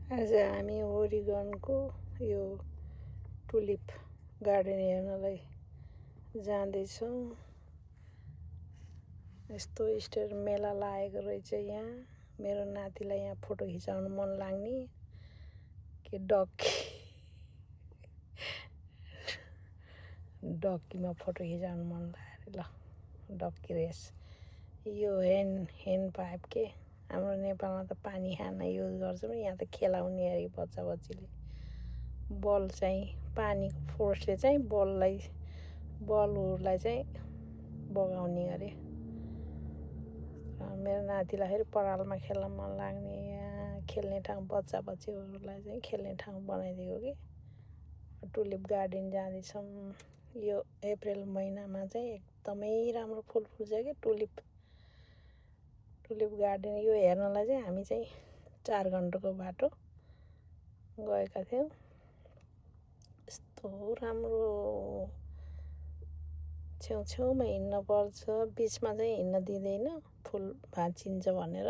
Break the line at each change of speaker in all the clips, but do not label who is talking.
आज हामी ओरिगनको यो टुलिप गार्डन हेर्नलाई जाँदैछौँ। यस्तो स्टेट मेला लागेको रहेछ यहाँ। मेरो नातिलाई यहाँ फोटो खिचाउनु मन लाग्ने कि डक्कीमा फोटो खिचाउनु मन लाग्यो। ल डक्की रेस यो हेन पाइप के हाम्रो नेपालमा त पानी खान युज गर्छौँ, यहाँ त खेलाउने अरे बच्चा बच्चीले। बल चाहिँ पानीको फोर्सले चाहिँ बलहरूलाई चाहिँ बगाउने अरे। मेरो नातिलाई फेरि परालमा खेल्न मन लाग्ने, यहाँ खेल्ने ठाउँ बच्चा बच्चीहरूलाई चाहिँ खेल्ने ठाउँ बनाइदिएको कि। टुलिप गार्डन जाँदैछौँ। यो अप्रिल महिनामा चाहिँ एकदमै राम्रो फुल फुल्छ कि टुलिप गार्डन। यो हेर्नलाई चाहिँ हामी चाहिँ 4 घन्टाको बाटो गएका थियौँ। यस्तो राम्रो छेउछेउमा हिँड्न पर्छ, बिचमा चाहिँ हिँड्न दिँदैन, फुल भाँचिन्छ भनेर।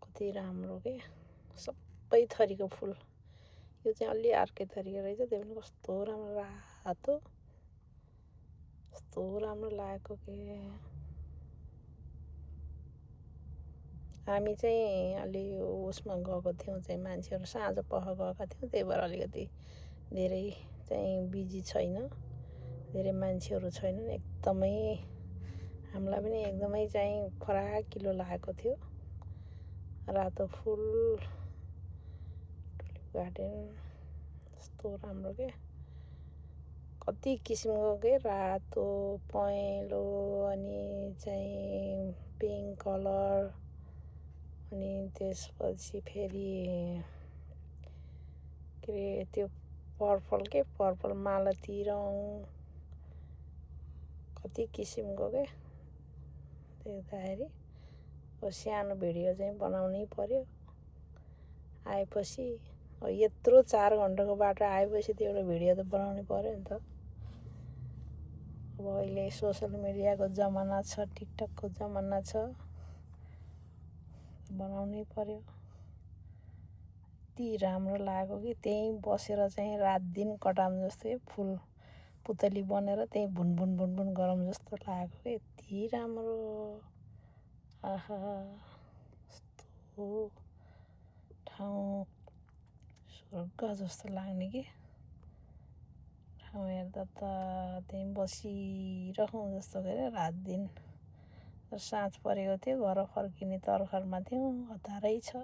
कति राम्रो के, सबै थरीको फुल। यो चाहिँ अलि अर्कै थरीको रहेछ, त्यो पनि कस्तो राम्रो रातो, कस्तो राम्रो लागेको के। हामी चाहिँ अलि उसमा गएको थियौँ चाहिँ मान्छेहरू साँझ पख गएका थियौँ, त्यही भएर अलिकति धेरै चाहिँ बिजी छैन, धेरै मान्छेहरू छैनन्। एकदमै हामीलाई पनि एकदमै चाहिँ फराकिलो लागेको थियो। रातो फुल टुलिप गार्डन कस्तो राम्रो के, कति किसिमको के, रातो पहेँलो अनि चाहिँ पिङ्क कलर, अनि त्यसपछि फेरि के अरे त्यो पर्पल मालती रङ, कति किसिमको के देख्दाखेरि। अब सानो भिडियो चाहिँ बनाउनै पर्यो आएपछि। यत्रो 4 घन्टाको बाटो आएपछि त्यो एउटा भिडियो त बनाउनै पर्यो नि त। अब अहिले सोसल मिडियाको जमाना छ, टिकटकको जमाना छ, बनाउनै पर्यो। यति राम्रो लाग्यो कि त्यहीँ बसेर चाहिँ रात दिन कटाउँ जस्तै, फुल पुतली बनेर त्यहीँ भुन गरौँ जस्तो लाग्यो कि। यति राम्रो, आहा कस्तो ठाउँ, स्वर्ग जस्तो लाग्ने कि ठाउँ हेर्दा त त्यहीँ बसिरहँ जस्तो गरे रात दिन। साँझ परेको थियो, घर फर्किने तरखरमा थियौँ, हतारै छ।